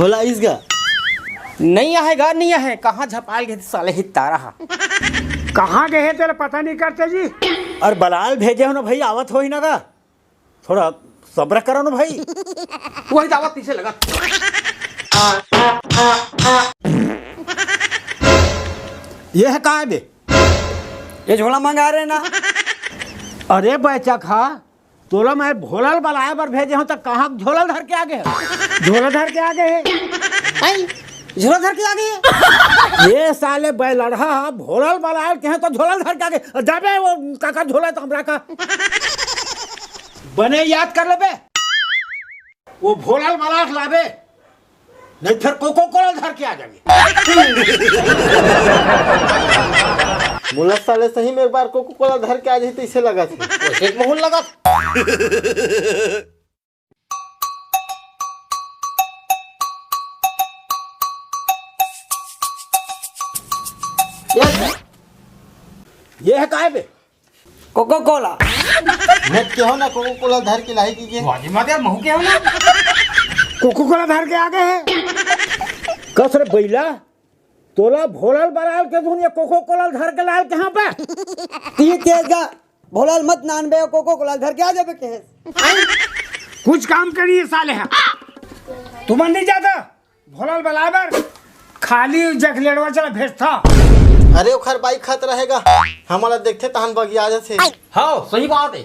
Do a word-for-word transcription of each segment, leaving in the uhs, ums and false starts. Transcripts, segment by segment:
बोला इसका। नहीं आएगा, नहीं आए, कहाँ झपाल गए साले ही तारा हा। कहाँ गए तेरा पता नहीं करते जी। और बलाल भेजे हो ना भाई, आवत हो ही ना का। थोड़ा सब्र करो ना भाई। वही दावत पीछे लगा। ये है का है बे? ये झोला मंगा रहे ना। अरे बैचक हा, तोला मैं भोला ल बलाए बर भेजे हूँ, त कहाँ झोला धर के आ गए है? झोला धर के आ गए है। आई, झोला धर के आ गए है। ये साले बैलड़हा हा, भोला ल बलाए के हैं तो झोला धर के आ गए। जाबे वो काका झोला तो हमरा का। बने याद कर लेबे, वो भोला ल बला के लाबे, नहीं फिर कोको कोला धर के आ जाबे। मोला साले सही में एक बार कोको कोला धर के आ जाही तइसे लगत हे। वैसे एक मुहून लगत। ये है, ये है काय बे? कोको कोला। मैं केहो ना कोको कोला धर के लाही की के। वाजी मत यार, महू केहो ना। कोको कोला धर के आ गए है। कस रे बैला, तोला भोला ल बलाल के धुन ये कोको कोला ल धर के लाल कहाँ पे? ती तेज गा, भोला ल मत नान बे, कोको कोला ल धर के आ जाबे के। कुछ काम करिए साले हा। तुमन नहीं जाता? भोला ल बलाए बर खाली जखलेड़वा चला भेजथा। अरे ओखर बाइक खत रहेगा, हमला देखथे तहन बगिया जथे। हाँ, सही बात है।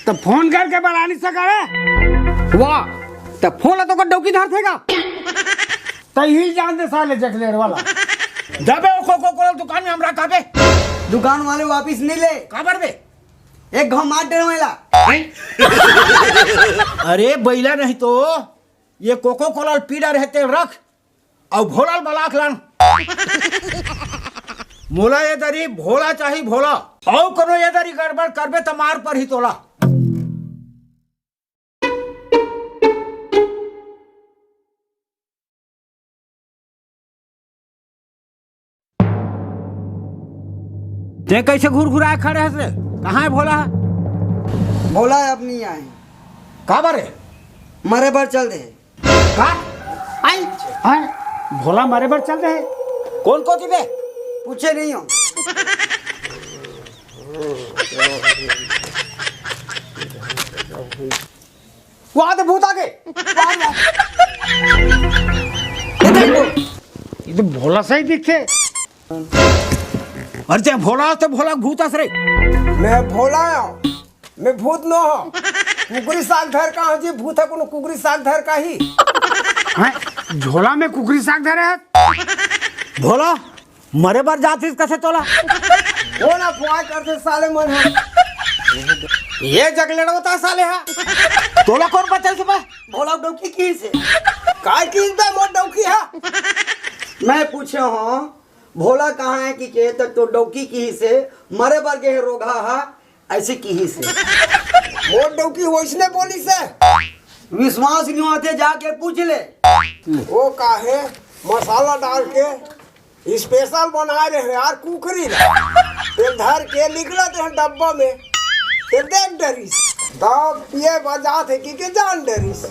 त फोन करके बला नहीं सका रे। वाह, त फोन ला तो का डौकी धरथेगा। त ही जान दे साले जखलेड़वा ला। जाबे वो कोको कोला दुकान में हमरा कहबे। दुकान वाले वापिस नहीं ले। काबर बे? एक घाव मार डरवेला। अरे बैला नहीं तो ये कोको कोला ल पी डारे हे तेल रख, अउ भोला ल बला के लान। मोला ये दरी भोला चाही भोला, अउ कोनो ये दरी गड़बड़ करबे त मार परही तोला। ते कैसे घुरघुराए खड़े हस रे? कहाँ है भोला? भोला अब नहीं आए। काबर रे? मरे बर चल दे। का? आई? हाँ? भोला मरे बर चल दे। कौन कोती बे? पूछे नहीं हो। वहां तो भूत आ गए। ये तो भोला सही दिखे। अरे ते भोला, ते भोला भूत अस रे। मैं भोला हूँ, मैं भूत नो हूँ। कुकरी साग धर का हूँ जी, भूत है कोनो कुकरी साग धर का ही। हैं? झोला में कुकरी साग धरे है? भोला, मरे बर जात हिस कसे तोला? वो ना फुआ करते साले मन है। ये जगलेड़ा होता साले हा। तोला कौन बचल से बे? भोला डौकी की से? काय की बे मोर डौकी हा? मैं पूछे हूँ, भोला कहाँ है कि के तक तो डौकी की से मरे बर गे हे रोगहा हा, ऐसे की से। मोर डौकी वैसने बोली से। विश्वास नहीं होते जाके पूछ ले। वो काहे मसाला डाल के स्पेशल बनाए रहे यार कुकरी ला। ते धर के निकलत रहे डब्बा में। ते देख डरिस। तब पिए बजात है कि के जान डरिस।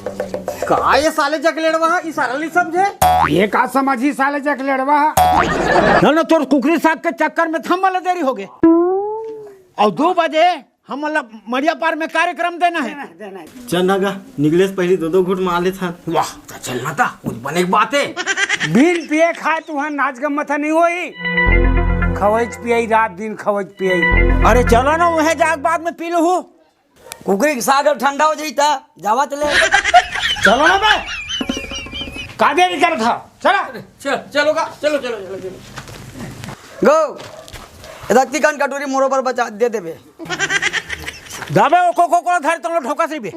का ये साले जकलेड़वा हा, ई साला नहीं समझे। ये का समझी साले जकलेड़वा हा? ना, ना, तोर कुकरी साग के चक्कर में थम वाला देरी हो गए। और दो बजे हम मतलब मड़िया पार में कार्यक्रम देना है। चल ना गा, निकले से पहले दो दो घूंट मार लेथन। वाह, त चलना था, कुछ बने के बात है। बिन पिए खाए तुहां नाच गम्मत नहीं होई। खवैच पियई रात दिन खवैच पियई। अरे चलो ना, वह जाग बाद में पी लो हो। कुकरी के साग अब ठंडा हो जाई ता, जावा चले। चलो ना बे, का देरी करत हा? चला। चल, चलो का, चलो, चलो, चलो, चलो। गो, एदा चिकन कटोरी मोरो पर बचा दे देबे। जाबे ओ कोको कोला धर तंगलो ठोका से बे।